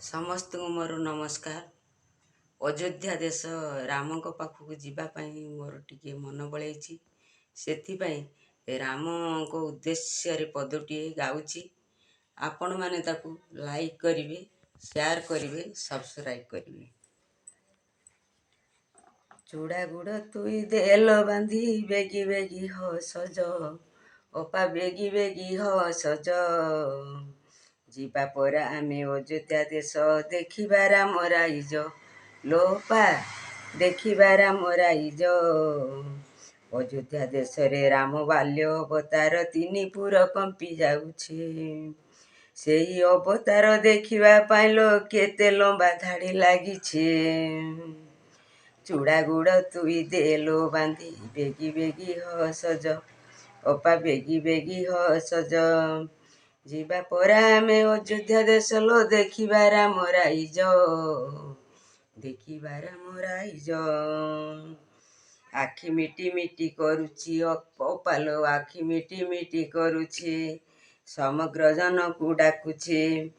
ସମସ୍ତଙ୍କୁ ମୋର ନମସ୍କାର। ଅଯୋଧ୍ୟା ଦେଶ ରାମଙ୍କ ପାଖକୁ ଯିବା ପାଇଁ ମୋର ଟିକିଏ ମନ ବଳେଇଛି, ସେଥିପାଇଁ ରାମଙ୍କ ଉଦ୍ଦେଶ୍ୟରେ ପଦଟିଏ ଗାଉଛି। ଆପଣମାନେ ତାକୁ ଲାଇକ୍ କରିବେ, ସେୟାର କରିବେ, ସବସ୍କ୍ରାଇବ୍ କରିବେ। ଚୁଡ଼ା ଗୁଡ଼ ତୁଇ ଦେଲ ବାନ୍ଧି, ବେଗି ବେଗି ହ ସଜ, ଅପା ବେଗି ବେଗି ହ ସଜ। ଯିବା ପରା ଆମେ ଅଯୋଧ୍ୟା ଦେଶ, ଦେଖିବା ରାମ ରାଇଜ ଲୋପା, ଦେଖିବା ରାମ ରାଇଜ। ଅଯୋଧ୍ୟା ଦେଶରେ ରାମ ବାଲ୍ୟ ଅବତାର, ତିନି ପୁର କମ୍ପି ଯାଉଛି। ସେଇ ଅବତାର ଦେଖିବା ପାଇଁ ଲୋ କେତେ ଲମ୍ବା ଧାଡ଼ି ଲାଗିଛି। ଚୁଡ଼ା ଗୁଡ଼ ତୁଇ ଦେଲୋ ବାନ୍ଧି, ବେଗି ବେଗି ହ ସଜ, ଅପା ବେଗି ବେଗି ହ ସଜ। ଯିବା ପରା ଆମେ ଅଯୋଧ୍ୟା ଦେଶ ଲୋ, ଦେଖିବା ରାମ ରାଇଜ, ଦେଖିବା ରାମ ରାଇଜ। ଆଖି ମିଟି ମିଟି କରୁଛି ଅପାଲୋ, ଆଖି ମିଟି ମିଟି କରୁଛି, ସମଗ୍ର ଜନକୁ ଡାକୁଛି।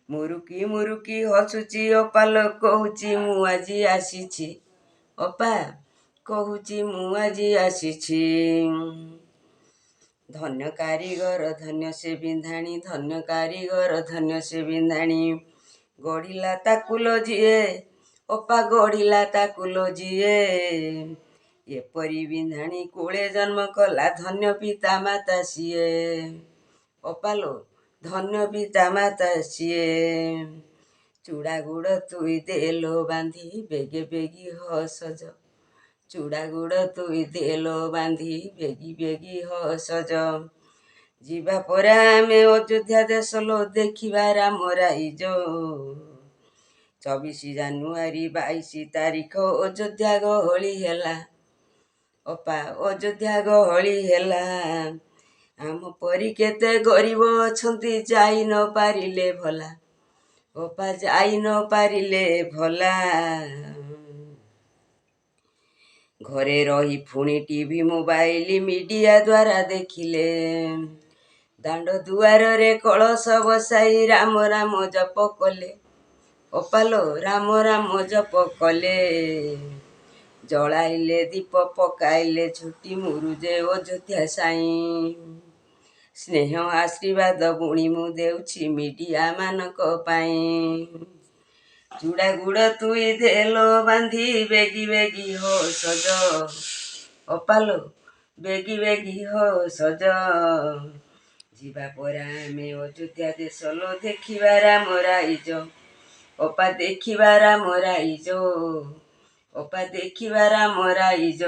ମୁରୁକି ମୁରୁକି ହସୁଛି ଅପାଲୋ, କହୁଛି ମୁଁ ଆଜି ଆସିଛି, ଅପା କହୁଛି ମୁଁ ଆଜି ଆସିଛି। ଧନ୍ୟ କାରିଗର, ଧନ୍ୟ ସେ ବିନ୍ଧାଣୀ, ଧନ୍ୟ କାରିଗର, ଧନ୍ୟ ସେ ବିନ୍ଧାଣୀ। ଗଢ଼ିଲା ତାକୁ ଲୋ ଯିଏ, ଅପା ଗଢ଼ିଲା ତାକୁ ଲୋ ଯିଏ। ଏପରି ବିନ୍ଧାଣୀ କୋଳେ ଜନ୍ମ କଲା, ଧନ୍ୟ ପିତା ମାତା ସିଏ, ଅପାଲୋ ଧନ୍ୟ ପିତା ମାତା ସିଏ। ଚୁଡ଼ା ଗୁଡ଼ ତୁଇ ଦେଲୋ ବାନ୍ଧି, ବେଗେ ବେଗି ହ ସଜ। ଚୁଡ଼ା ଗୁଡ଼ ତୁଇ ଦେଲୋ ବାନ୍ଧି, ବେଗି ବେଗି ହ ସଜ। ଯିବା ପରା ଆମେ ଅଯୋଧ୍ୟା ଦେଶ ଲୋ, ଦେଖିବା ରାମ ରାଇଜ। 24 ଜାନୁଆରୀ 22 ତାରିଖ ଅଯୋଧ୍ୟା ଗହଳି ହେଲା, ଅପା ଅଯୋଧ୍ୟା ଗହଳି ହେଲା। ଆମ ପରି କେତେ ଗରିବ ଅଛନ୍ତି, ଯାଇ ନ ପାରିଲେ ଭଲା, ଅପା ଯାଇ ନ ପାରିଲେ ଭଲା। ଘରେ ରହି ପୁଣି ଟିଭି, ମୋବାଇଲ, ମିଡ଼ିଆ ଦ୍ୱାରା ଦେଖିଲେ। ଦାଣ୍ଡ ଦୁଆରରେ କଳସ ବସାଇ ରାମ ରାମ ଜପ କଲେ, ଅପାଲୋ ରାମ ରାମ ଜପ କଲେ। ଜଳାଇଲେ ଦୀପ, ପକାଇଲେ ଝୋଟି ମୁରୁଜେ ଅଯୋଧ୍ୟା ସାଇଁ। ସ୍ନେହ ଆଶୀର୍ବାଦ ବୁଣି ମୁଁ ଦେଉଛି ମିଡ଼ିଆ ମାନଙ୍କ ପାଇଁ। ଚୁଡ଼ା ଗୁଡ଼ ତୁଇ ଦେଲ ବାନ୍ଧି, ବେଗି ବେଗି ହୋ ସଜ, ଅପାଲୋ ବେଗି ବେଗି ହୋ ସଜ। ଯିବା ପରା ଆମେ ଅଯୋଧ୍ୟା ଦେଶ ଲୋ, ଦେଖିବା ରାମ ରାଇଜ, ଅପା ଦେଖିବା ରାମ ରାଇଜ, ଅପା ଦେଖିବା ରାମ ରାଇଜ।